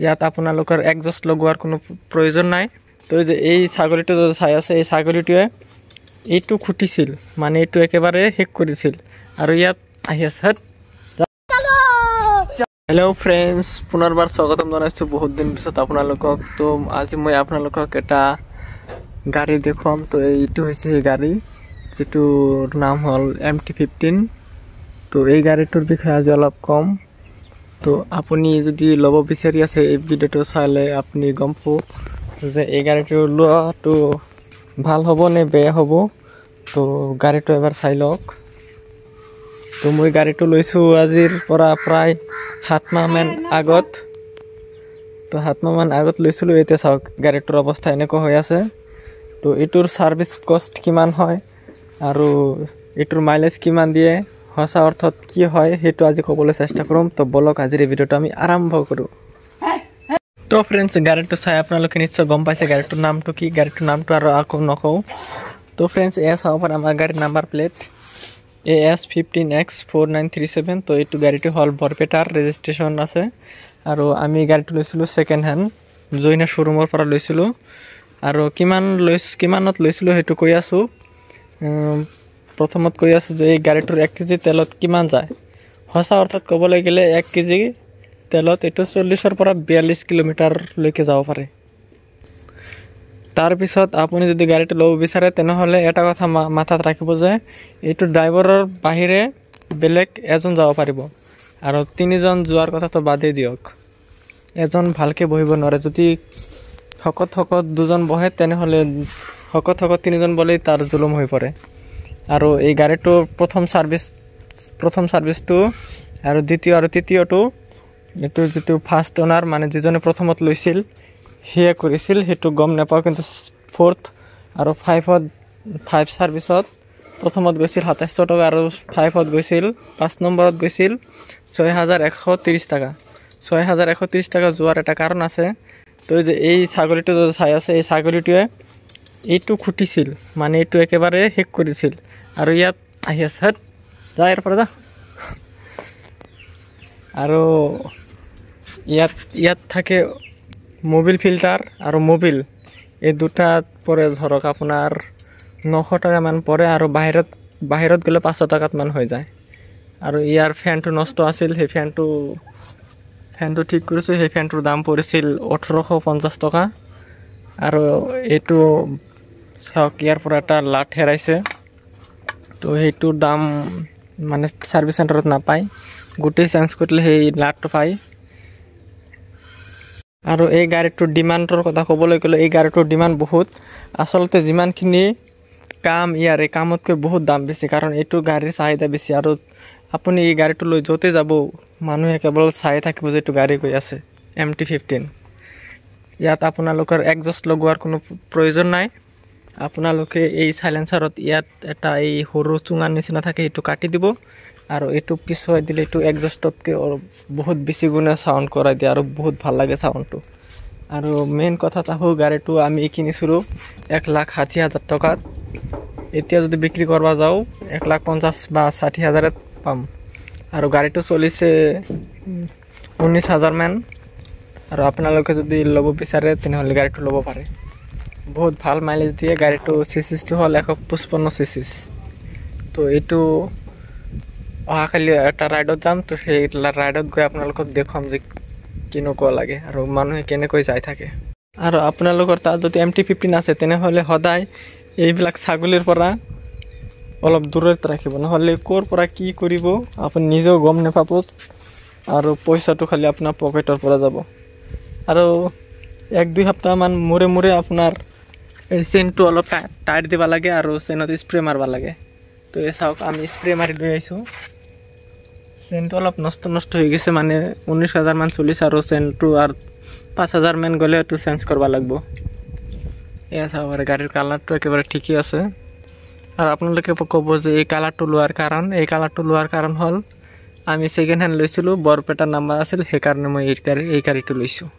ইয়াত আপোনালোকৰ এক্সজষ্ট লগোৱাৰ কোনো প্ৰয়োজন নাই। তো যে এই ছাগলীটো যে চাই আছে, এই ছাগলীটোৱে এইটো খুটিছিল, মানে এইটো একেবাৰে শেষ কৰিছিল আৰু ইয়াত আহি আছে। হেল্ল' ফ্ৰেণ্ডছ, পুনৰবাৰ স্বাগতম জনাইছোঁ বহুত দিন পিছত আপোনালোকক। তো আজি মই আপোনালোকক এটা গাড়ী দেখুৱাম। তো এইটো হৈছে সেই গাড়ী যিটোৰ নাম হ'ল এম টি 15। তো এই গাড়ীটোৰ বিষয়ে আজি অলপ কম। তো আপুনি যদি ল'ব বিচাৰি আছে, এই ভিডিঅ'টো চালে আপুনি গম পাব যে এই গাড়ীটো লোৱাটো ভাল হ'ব নে বেয়া হ'ব। তো গাড়ীটো এবাৰ চাই লওক। তো মই গাড়ীটো লৈছোঁ আজিৰ পৰা প্ৰায় 7 মাহমান আগত। তো 7 মাহমান আগত লৈছিলোঁ। এতিয়া চাওক, গাড়ীটোৰ অৱস্থা এনেকুৱা হৈ আছে। তো এইটোৰ ছাৰ্ভিচ কষ্ট কিমান হয় আৰু এইটোৰ মাইলেজ কিমান দিয়ে, সঁচা অৰ্থত কি হয়, সেইটো আজি ক'বলৈ চেষ্টা কৰিম। তো বলক, আজিৰ এই ভিডিঅ'টো আমি আৰম্ভ কৰোঁ। তো ফ্ৰেণ্ডছ, গাড়ীটো চাই আপোনালোকে নিশ্চয় গম পাইছে গাড়ীটোৰ নামটো কি। গাড়ীটোৰ নামটো আৰু আকৌ নকওঁ। তো ফ্ৰেণ্ডছ, এয়া চাব পাৰে আমাৰ গাড়ীৰ নাম্বাৰ প্লেট AS 15 X 4937। তো এইটো গাড়ীটো হ'ল বৰপেটাৰ ৰেজিষ্ট্ৰেশ্যন আছে আৰু আমি গাড়ীটো লৈছিলোঁ ছেকেণ্ড হেণ্ড, জৈনা শ্ব'ৰুমৰ পৰা লৈছিলোঁ। আৰু কিমান লৈ কিমানত লৈছিলোঁ সেইটো কৈ আছোঁ। প্ৰথমত কৈ আছোঁ যে এই গাড়ীটোৰ 1 কেজি তেলত কিমান যায়। সঁচা অৰ্থত ক'বলৈ গ'লে 1 কেজি তেলত এইটো 40ৰ পৰা 42 কিলোমিটাৰলৈকে যাব পাৰে। তাৰপিছত আপুনি যদি গাড়ীটো ল'ব বিচাৰে, তেনেহ'লে এটা কথা মাথাত ৰাখিব যে এইটো ড্ৰাইভাৰৰ বাহিৰে বেলেগ এজন যাব পাৰিব আৰু তিনিজন যোৱাৰ কথাটো বাদেই দিয়ক। এজন ভালকৈ বহিব নোৱাৰে। যদি শকত শকত দুজন বহে, তেনেহ'লে শকত শকত তিনিজন বলেই তাৰ জুলুম হৈ পৰে। আৰু এই গাড়ীটোৰ প্ৰথম ছাৰ্ভিচটো আৰু দ্বিতীয় আৰু তৃতীয়টো এইটো যিটো ফাৰ্ষ্ট অ'নাৰ, মানে যিজনে প্ৰথমত লৈছিল, সিয়ে কৰিছিল, সেইটো গম নাপাওঁ। কিন্তু ফ'ৰ্থ আৰু ফাইভ ছাৰ্ভিচত প্ৰথমত গৈছিল 2700 টকা আৰু ফাইভত গৈছিল, 5 নম্বৰত গৈছিল 6130 টকা। 6130 টকা যোৱাৰ এটা কাৰণ আছে। তো যে এই ছাগলীটো যে চাই আছে, এই ছাগলীটোৱে এইটো খুটিছিল, মানে এইটো একেবাৰে শেষ কৰিছিল আৰু ইয়াত আহি আছে। যা ইয়াৰ পৰা যা। আৰু ইয়াত থাকে মবিল ফিল্টাৰ আৰু মবিল, এই দুটাত পৰে ধৰক আপোনাৰ 900 টকামান পৰে আৰু বাহিৰত গ'লে 500 টকাত মান হৈ যায়। আৰু ইয়াৰ ফেনটো নষ্ট আছিল, সেই ফেনটো ঠিক কৰিছোঁ। সেই ফেনটোৰ দাম পৰিছিল 1850 টকা। আৰু এইটো চাওক, ইয়াৰ পৰা এটা লাট হেৰাইছে। তো সেইটোৰ দাম মানে ছাৰ্ভিচ চেণ্টাৰত নাপায়, গোটেই চেঞ্জ কৰিলে সেই লাটটো পায়। আৰু এই গাড়ীটোৰ ডিমাণ্ডৰ কথা ক'বলৈ গ'লে এই গাড়ীটোৰ ডিমাণ্ড বহুত। আচলতে যিমানখিনি কাম ইয়াৰ, এই কামতকৈ বহুত দাম বেছি, কাৰণ এইটো গাড়ীৰ চাহিদা বেছি। আৰু আপুনি এই গাড়ীটো লৈ য'তে যাব, মানুহে কেৱল চাই থাকিব যে এইটো গাড়ী গৈ আছে এম টি 15। ইয়াত আপোনালোকৰ এক্সজষ্ট লগোৱাৰ কোনো প্ৰয়োজন নাই। আপোনালোকে এই চাইলেঞ্চাৰত ইয়াত এটা এই সৰু চুঙাৰ নিচিনা থাকে, সেইটো কাটি দিব আৰু এইটো পিছুৱাই দিলে এইটো এক্সজষ্টতকৈ বহুত বেছি গুণে চাউণ্ড কৰাই দিয়ে আৰু বহুত ভাল লাগে চাউণ্ডটো। আৰু মেইন কথা আহোঁ, গাড়ীটো আমি কিনিছিলোঁ 1,60,000 টকাত। এতিয়া যদি বিক্ৰী কৰিব যাওঁ, 1,50 বা 60 হাজাৰত পাম। আৰু গাড়ীটো চলিছে 19 হাজাৰমান। আৰু আপোনালোকে যদি ল'ব বিচাৰে, তেনেহ'লে গাড়ীটো ল'ব পাৰে। বহুত ভাল মাইলেজ দিয়ে গাড়ীটো। চিচিটো হ'ল 155 চিচিছ। তো এইটো অহাকালি এটা ৰাইডত যাম। তো সেই ৰাইডত গৈ আপোনালোকক দেখুৱাম যে কেনেকুৱা লাগে আৰু মানুহে কেনেকৈ যাই থাকে। আৰু আপোনালোকৰ তাত যদি এম টি 15 আছে, তেনেহ'লে সদায় এইবিলাক ছাগলীৰ পৰা অলপ দূৰত ৰাখিব, নহ'লে ক'ৰ পৰা কি কৰিব আপুনি নিজেও গম নাপাব আৰু পইচাটো খালি আপোনাৰ পকেটৰ পৰা যাব। আৰু 1-2 সপ্তাহমান মূৰে মূৰে আপোনাৰ এই চেইনটো অলপ টাইট দিব লাগে আৰু চেইনত স্প্ৰে মাৰিব লাগে। তো এই চাওক, আমি স্প্ৰে মাৰি লৈ আহিছোঁ। চেইনটো অলপ নষ্ট নষ্ট হৈ গৈছে, মানে 19 হাজাৰমান চলিছে আৰু চেইনটো আৰু 5 হাজাৰমান গ'লে এইটো চেঞ্জ কৰিব লাগিব। এয়া চাব পাৰে, গাড়ীৰ কালাৰটো একেবাৰে ঠিকেই আছে। আৰু আপোনালোকে ক'ব যে এই কালাৰটো লোৱাৰ কাৰণ, এই কালাৰটো লোৱাৰ কাৰণ হ'ল আমি ছেকেণ্ড হেণ্ড লৈছিলোঁ, বৰপেটাৰ নাম্বাৰ আছিল, সেইকাৰণে মই এই গাড়ীটো লৈছোঁ।